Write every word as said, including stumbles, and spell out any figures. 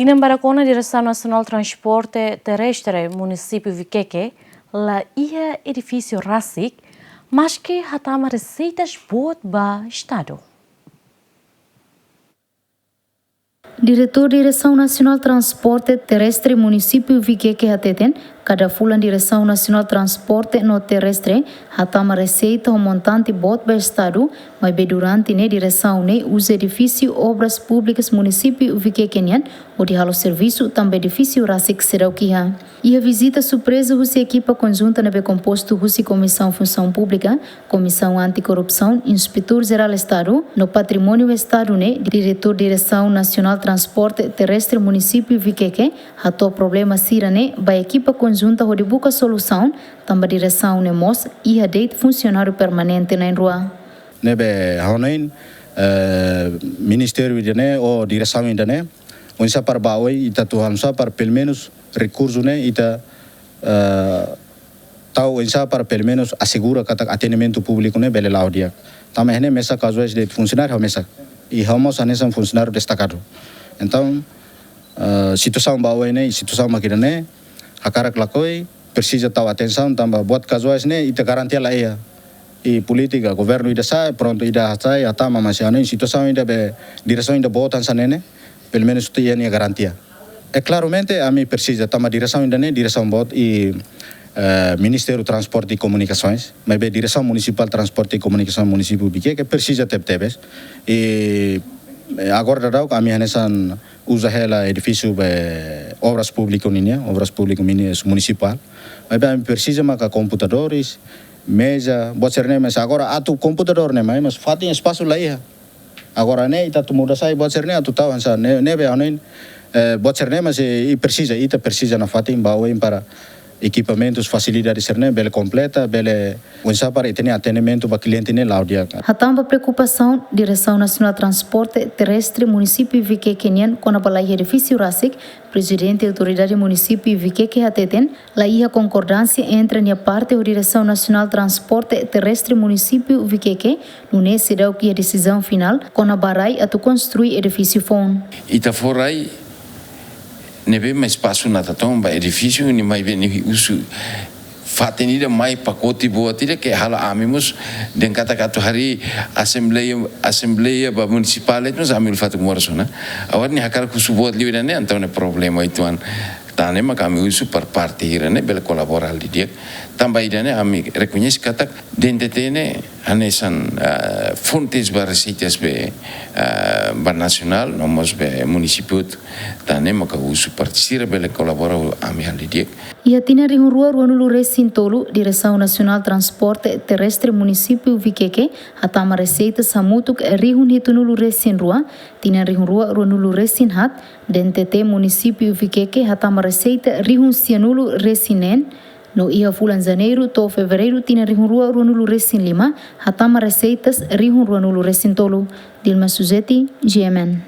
Tinan barak ona Diresaun Nasionál Transporte Terrestre Munisípiu Vikeke la iha edifísiu rasik, maske hatama reseitas boot ba Estadu. Diretór Diresaun Nasionál Transporte Terrestre Munisípiu Vikeke hateten, kada fulan Diresaun Nasionál Transporte no Terrestre hatama reseita ho montante boot ba Estadu, maibé durante ne'e diresaun ne'e uza edifísiu Obras Públikas Munisípiu Vikeke nian hodi halo servisu, tanba edifísiu rasik seidauk iha. Iha vizita surpreza husi ekipa konjunta ne'ebé kompostu husi Komisaun Funsaun Públika, Komisaun Antikorrupsaun, Inspetór Jerál Estadu no Patrimóniu Estadu ne'e, Diretór Diresaun Nasionál Transporte Terrestre Munisípiu Vikeke hato'o problema sira-ne'e ba ekipa konjunta hodi buka solusaun, tanba diresaun ne'e mós iha de'it funsionáriu permanente na'in-rua. Ne'ebé ha'u hanoin, eh, ministériu ida-ne'e ou diresaun ida-ne'e, oinsá para ba oin, ita atu oinsá para pelumenus rekursu ne'e ita, eh, tau oinsá para pelumenus asegura katak atendimentu públiku ne'e bele la'o di'ak. Tanba ne'e mesak kazu es de funsionáriu mesak. I ha'u mós hanesan funsionáriu destakadu. Entaun, eh, situasaun ba oin ne'e, situasaun mak ida-ne'e, hakarak lakohi, presiza tau atensaun, tanba buat kazu es ne'e, ita garantia la iha. I polítika, governu ida sa'e, prontu ida sa'e, hatama, mas ha'u hanoin situasaun ida be, diresaun ida boot hanesan ne'e ne'e, pelumenus ita iha nia garantia. E klaramente, ami presiza, tanba diresaun ida-ne'e, diresaun boot i, eh, Ministériu Transporte i Komunikasoens, maibé Diresaun Munisipál Transporte i Komunikasoens Munisípiu Vikeke presiza tebetebes. I, eh, agora daudaun ami hanesan uza hela edifísiu be Obras Públiku nian, Obras Públiku Mini-, Munisipál. Maibé ami presiza maka komputadores, meza, buat sira-ne'e, mas agora atu komputadór ne'e mai, mas fatin espasu la iha. Agora ne'e ita atu muda sai buat sira-ne'e atu tau hanesan ne'e, ne'ebé ha'u hanoin, eh, buat sira-ne'e mas, eh, i presiza, ita presiza nafatin ba oin para ekipamentus, fasilidade sira-ne'e bele kompleta, bele oinsá para ita-nia atendimentu ba kliente ne'e la'o di'ak. Hatán ba preokupasaun Diresaun Nasionál Transporte Terrestre Munisípiu Vikeke nian kona-ba laiha edifísiu rasik, Prezidente Autoridade Munisípiu Vikeke hateten, laiha konkordánsia entre nia parte ho Diresaun Nasionál Transporte Terrestre Munisípiu Vikeke, nune'e seidauk iha desizaun finál kona-ba rai atu konstrui edifísiu foun. Ita fó rai ne'ebé mai espasu natoon ba edifísiu ne'e, maibé ne'e husu fatin ida mai pakote boot ida ke halo ami mós dehan katak atu harii asembleia, asembleia ba munisipál, mós ami ulfatu moras ona. Agora ne'e hakarak husu boot liu ida-ne'e, entaun ne'e problema uitoan. Tan ne'e mak ami husu para parte sira-ne'e bele kolabora halo didi'ak. Tanba ida-ne'e ami rekoñese katak D N T T ne'e hanesan, ah, fontes ba reseitas be, ah, ba nasionál, no mós be munisípiu. Tan ne'e maka husu parte sira bele kolabora ho ami halo didi'ak. Iha tinan rihun rua ruanulu resin tolu, Diresaun Nasionál Transporte Terrestre Munisípiu Vikeke hatama reseitas hamutuk rihun hitunulu resin rua, tinan rihun rua ruanulu resin haat, D N T T Munisípiu Vikeke hatama reseita rihun sianulu resin neen, no iha fulan Janeiru to'o Fevereiru tinan rihun rua ruanulu resin lima, hatama reseitas rihun ruanulu resin tolu. Dilma Suzeti, G M N.